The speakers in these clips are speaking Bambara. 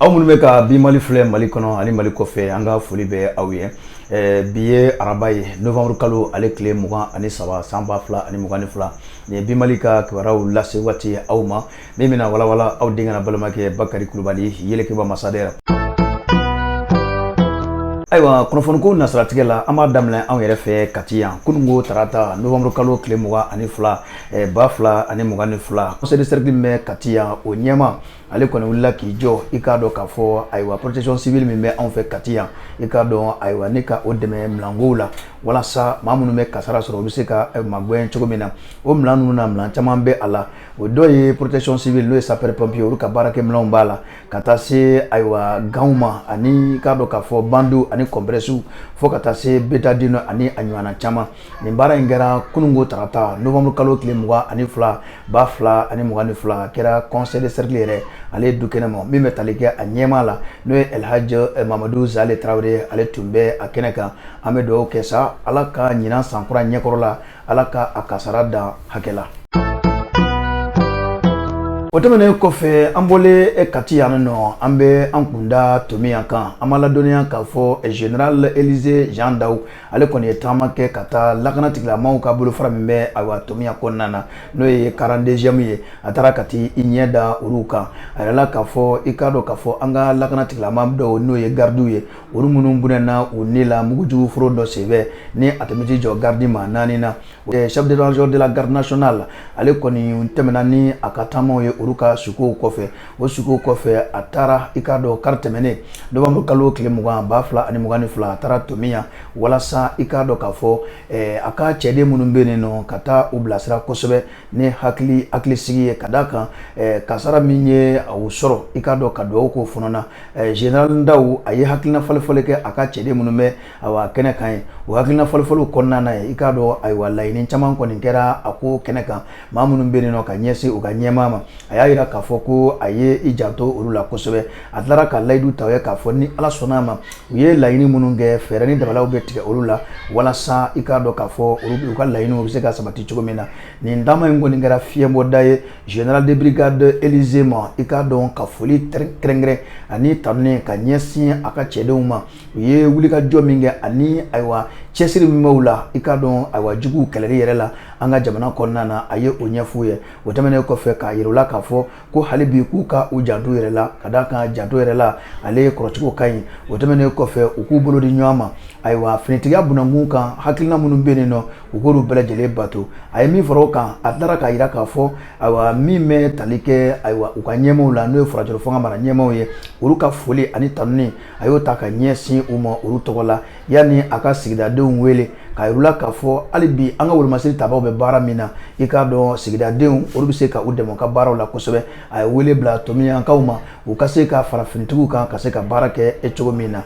Aw minnu bɛ ka Bi Mali filɛ Mali kɔnɔ ani Mali kɔfɛ, an ka foli bɛ aw ye. Bi ye araba ye, novembre kalo ale tile 23, san 2022. Nin ye Bi Mali ka kibaruyaw lase waati ye aw ma, min bɛna walawala aw denkɛ n'a balimakɛ Bakari Kulubali, yelekeba masadɛrɛ. Ayiwa, kunnafoniko nasiratigɛ la, an b'a daminɛ anw yɛrɛ fɛ Kati yan. Kununko tarata, novembre kalo tile 22, 2022, conseil de cercle min bɛ Kati yan, o ɲɛma ale kɔni wulila k'i jɔ. I k'a dɔn k'a fɔ, ayiwa, protection civile min bɛ anw fɛ Kati yan, i k'a dɔn, ayiwa, ni ka o dɛmɛ milankow la, walasa maa minnu bɛ kasara sɔrɔ, u bɛ se ka magɛn cogo min na. O milan ninnu na, milan caman bɛ a la. O dɔ ye protection civile, n'o ye sapeur pompier, olu ka baarakɛ minɛnw b'a la, ka taa se, ayiwa, gantw ma, ani k'a dɔn k'a fɔ bandew ani compressew, fo ka taa se bétadine ani a ɲɔgɔnna caman. Nin baara in kɛra kununko tarata, novembre kalo tile 22, 2022. A kɛra conseil de cercle yɛrɛ ale du kɛnɛ ma. Min bɛ tali kɛ a ɲɛmaa la, n'o ye Elhaji Mamadu Zale Tarawele, ale tun bɛ a kɛnɛ kan. An bɛ dugawu kɛ sa, Ala ka ɲinan sankura ɲɛkɔrɔ la, Ala ka a kasara dan hakɛ la. O tɛmɛnen kɔfɛ, an bɔlen Kati yan nɔ, an bɛ an kunda Tomiyan kan. An b'a ladɔnniya k'a fɔ général Élisée Jean Daw, ale kɔni ye taama kɛ ka taa lakana tigilamaaw ka bolofara min bɛ, ayiwa, Tomiyan kɔnɔna na, n'o ye 42e ye. A taara ka t'i ɲɛ da olu kan. A yirala k'a fɔ, i k'a dɔn k'a fɔ an ka lakana tigilamaa dɔw, n'o ye gardiw ye, olu minnu bɔnɛna u ni la mugujugu foro dɔ senfɛ, ni a tun bɛ t'i jɔ gardi maa naani na. Chef d'état-major de la garde nationale, ale kɔni tɛmɛna ni a ka taamaw ye olu ka sukow kɔfɛ. O sukow kɔfɛ, a taara, i k'a dɔn, kari tɛmɛnen, novembre kalo tile 20, 2022, a taara Tomiyan walasa i k'a dɔn k'a fɔ a ka cɛden minnu bɛ yen nɔ, ka taa u bilasira kosɛbɛ ni hakilisigi ye, ka d'a kan kasara min ye o sɔrɔ, i k'a dɔn, ka dugawu k'o fana na. Général Ndaw, a ye hakilina falen kɛ a ka cɛden minnu bɛ, ayiwa, kɛnɛ kan ye. O hakilina falen kɔnɔna na ye, i k'a dɔn, ayiwa, laɲini caman kɔni kɛra a ko kɛnɛ kan, maa minnu bɛ yen nɔ ka ɲɛsin u ka ɲɛmaa ma. A y'a jira k'a fɔ ko a ye i janto olu la kosɛbɛ. A tilara ka layidu ta ye k'a fɔ ni Ala sɔnna a ma, u ye laɲini minnu kɛ, fɛɛrɛ ni dabaliw bɛ tigɛ olu la, walasa i k'a dɔn k'a fɔ olu u ka laɲiniw bɛ se ka sabati cogo min na. Nin taama in kɔni kɛra fiɲɛbɔda ye général de brigade Élisée ma, i k'a dɔn, ka foli kɛrɛnkɛrɛn ani tanuni ka ɲɛsin a ka cɛdenw ma, u ye wulikajɔ min kɛ ani, ayiwa, cɛsiri min b'u la, i k'a dɔn, ayiwa, juguw kɛlɛli yɛrɛ la an ka jamana kɔnɔna na. A ye o ɲɛf'u ye. O tɛmɛnen kɔfɛ, k'a yir'u la k'a fɔ ko hali bi k'u ka u janto yɛrɛ la, ka d'a kan janto yɛrɛ la ale kɔrɔcogo ka ɲi. O tɛmɛnen kɔfɛ, u k'u bolo di ɲɔgɔn ma, ayiwa, finitigiya bunankun kan, hakilina minnu bɛ yen nɔ, u k'olu bɛɛ lajɛlen bato. A ye min fara o kan, a tilara k'a jira k'a fɔ, ayiwa, min bɛ tali kɛ, ayiwa, u ka ɲɛmaaw la, n'o ye furancɛrɔ fanga mara ɲɛmaaw ye, olu ka foli ani tanuni, a y'o ta ka ɲɛsin u ma olu tɔgɔ la, yanni a ka sigidadenw wele k'a yir'u la k'a fɔ hali bi an ka wolomasiri tabaw bɛ baara min na, i k'a dɔn, sigidadenw olu bɛ se ka u dɛmɛ u ka baaraw la kosɛbɛ. A ye wele bila Tomiyankaw ma, u ka se ka fara finitigiw kan ka se ka baara kɛ cogo min na.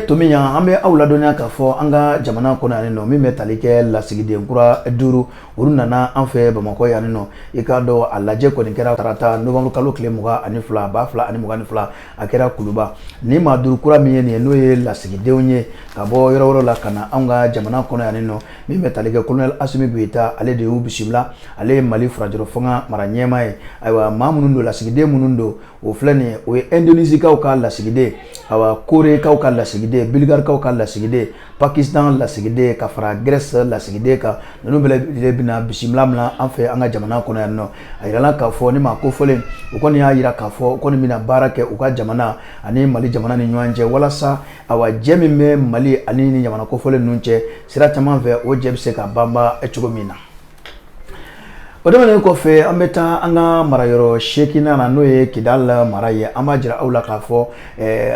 Tomiyan, an bɛ aw ladɔnniya k'a fɔ an ka jamana kɔnɔ yan nɔ, min bɛ tali kɛ lasigiden kura duuru, olu nana an fɛ Bamakɔ yan nɔ. I k'a dɔn, a lajɛ kɔni kɛra tarata, novembre kalo tile 22, 2022. A kɛra Kuluba. Ni maa duuru kura min ye nin ye, n'o ye lasigidenw ye ka bɔ yɔrɔ wɛrɛw la ka na anw ka jamana kɔnɔ yan nɔ, min bɛ tali kɛ colonel Asimi Goyita, ale de y'u bisimila. Ale ye Mali furancɛrɔ fanga mara ɲɛmaa ye. Ayiwa, maa minnu don, lasigiden minnu don, o filɛ nin ye: o ye Indonésiekaw ka lasigiden, ayiwa, Korekaw ka lasigiden, Bulgarikaw ka lasigiden, Pakistan lasigiden, ka fara Grèce lasigiden kan. Ninnu bɛɛ lajɛlen bɛna bisimila min an fɛ an ka jamana kɔnɔ yan nɔ. A yirala k'a fɔ ni maa kofɔlen, u kɔni y'a jira k'a fɔ u kɔni bɛna baara kɛ u ka jamana ani Mali jamana ni ɲɔgɔn cɛ, walasa, ayiwa, jɛ min bɛ Mali ani ni jamana kofɔlen ninnu cɛ sira caman fɛ, o jɛ bɛ se ka banba cogo min na. O tɛmɛnen kɔfɛ, an bɛ taa an ka marayɔrɔ seeginnan na, n'o ye Kidali mara ye. An b'a jira aw la k'a fɔ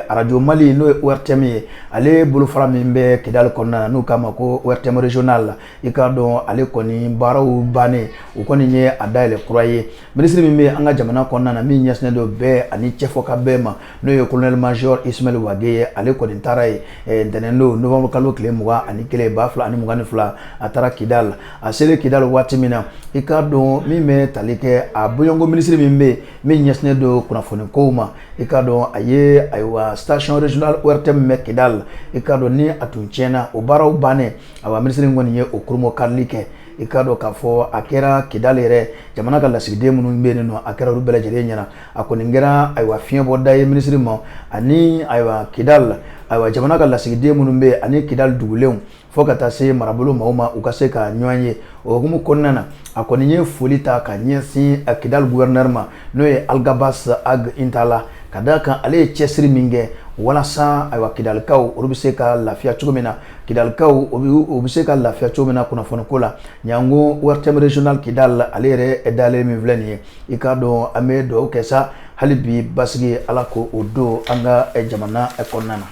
arajo Mali, n'o ye ORTM ye, ale bolofara min bɛ Kidali kɔnɔna na, n'u k'a ma ko ORTM régional, i k'a dɔn, ale kɔni baaraw bannen, u kɔni ye a dayɛlɛ kura ye. Minisiri min bɛ an ka jamana kɔnɔna na, min ɲɛsinnen don bɛɛ ani cɛfɔ ka bɛɛ ma, n'o ye colonel major Ismaël Wagué ye, ale kɔni taara ye ntɛnɛn don, novembre kalo tile 21, 2022. A taara Kidali. A selen Kidali waati min na, i k'a dɔn, min bɛ tali kɛ a bɔɲɔgɔnko minisiri min bɛ yen, min ɲɛsinnen don kunnafoni kow ma, i k'a dɔn, a ye, ayiwa, station régionale ORTM bɛ Kidali, i k'a dɔn, ni a tun tiɲɛna, o baaraw bannen, ayiwa, minisiri kɔni ye o kurunbonkarili kɛ. I k'a dɔn k'a fɔ a kɛra Kidali yɛrɛ jamana ka lasigiden minnu bɛ yen nɔ, a kɛra olu bɛɛ lajɛlen ɲɛna. A kɔni kɛra ayiwa fiɲɛbɔda ye minisiri ma ani ayiwa Kidali, ayiwa jamana ka lasigiden minnu bɛ yen ani Kidali dugulenw, fo ka taa se marabolo maaw ma, u ka se ka ɲɔgɔn ye. O hukumu kɔnɔna na, a kɔni ye foli ta ka ɲɛsin Kidali gouverneur ma, n'o ye Alghabass Ag Intalla, ka d'a kan ale ye cɛsiri min kɛ walasa ayiwa Kidalikaw olu bɛ se ka lafiya cogo min na, Kidalikaw u bɛ se ka lafiya cogo min na kunnafoniko la. Ɲango ORTM régional Kidal, ale yɛrɛ dalen min filɛ nin ye, i k'a dɔn an bɛ dugawu kɛ sa hali bi basigi, Ala ko o don an ka jamana kɔnɔna na.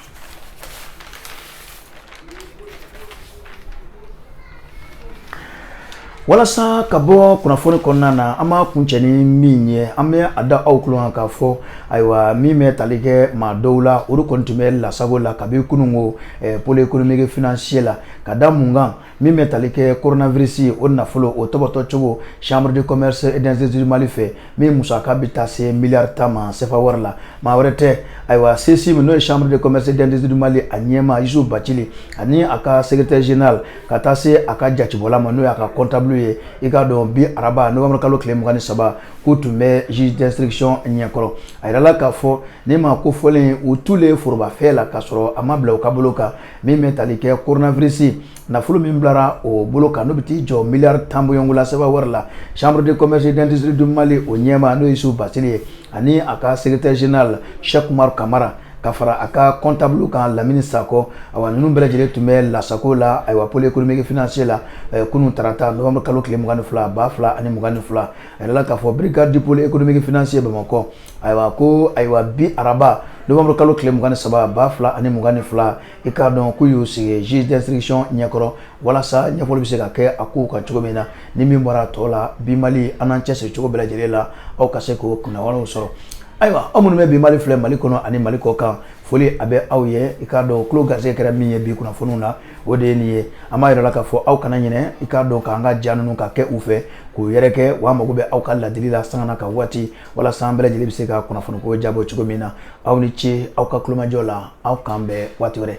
Walasa ka bɔ kunnafoni kɔnɔna na, an b'a kuncɛ ni min ye, an bɛ a da aw tulo kan k'a fɔ ayiwa min bɛ tali kɛ maa dɔw la, olu kɔni tun bɛ lasago la kabi kununko pôle économique financier la. Ka da mun kan? Min bɛ tali kɛ coronavirus o nafolo o tɔbɔtɔ cogo chambre de commerce et d'industrie du Mali fɛ, min musaka bɛ taa se miliyari 10 ma CFA wari la. Maa wɛrɛ tɛ, ayiwa CECIM, n'o ye chambre de commerce et d'industrie du Mali a ɲɛmaa Youssouf Bathily ani a ka secrétaire général, ka taa se a ka jatibɔla ma, n'o y'a ka comptable ye. I k'a dɔn bi araba novembre kalo tile 23, k'u tun bɛ juge d'instruction ɲɛkɔrɔ. A yirala k'a fɔ ni maa ko fɔlen u t'u forobafɛn la k'a sɔrɔ a ma bila u ka bolo kan. Min bɛ tali kɛ coronavirus nafolo min bilara o bolo kan, n'o bɛ t'i jɔ miliyari 10 bɔɲɔgɔnko la CFA wari la, chambre de commerce et d'industrie du Mali o ɲɛmaa, n'o ye Youssouf Bathily ye, ani a ka secrétaire général Cheikh Oumar Kamara, ka fara a ka comptable kan Lamini Sakɔ, ayiwa ninnu bɛɛ lajɛlen tun bɛ lasago la ayiwa pôle économique financier la kunun tarata novembre kalo tile 22 2022. A yirala k'a fɔ brigade du pôle économique financier Bamakɔ, ayiwa ko ayiwa bi araba novembre kalo tile 23 2022, i k'a dɔn k'u y'u sigi juge d'instruction ɲɛkɔrɔ walasa ɲɛfɔli bɛ se ka kɛ a kow kan cogo min na. Ni min bɔra a tɔ la, bi Mali an n'an cɛsiri cogo bɛɛ lajɛlen la, aw ka se k'o kunnawalew sɔrɔ. Ayiwa aw minnu bɛ bi Mali filɛ Mali kɔnɔ ani Mali kɔ kan, foli a bɛ aw ye. I k'a dɔn tulo garisɛgɛ kɛra min ye bi kunnafoniw na, o de ye nin ye. An b'a yira la k'a fɔ aw kana ɲinɛ, i k'a dɔn k'an ka ja ninnu ka kɛ u fɛ k'u yɛrɛ kɛ wa. An mago bɛ aw ka ladili la sanga na ka waati, walasa an bɛɛ lajɛlen bɛ se ka kunnafoniko jabɔ cogo min na. Aw ni ce aw ka tulomajɔ la, aw k'an bɛn waati wɛrɛ.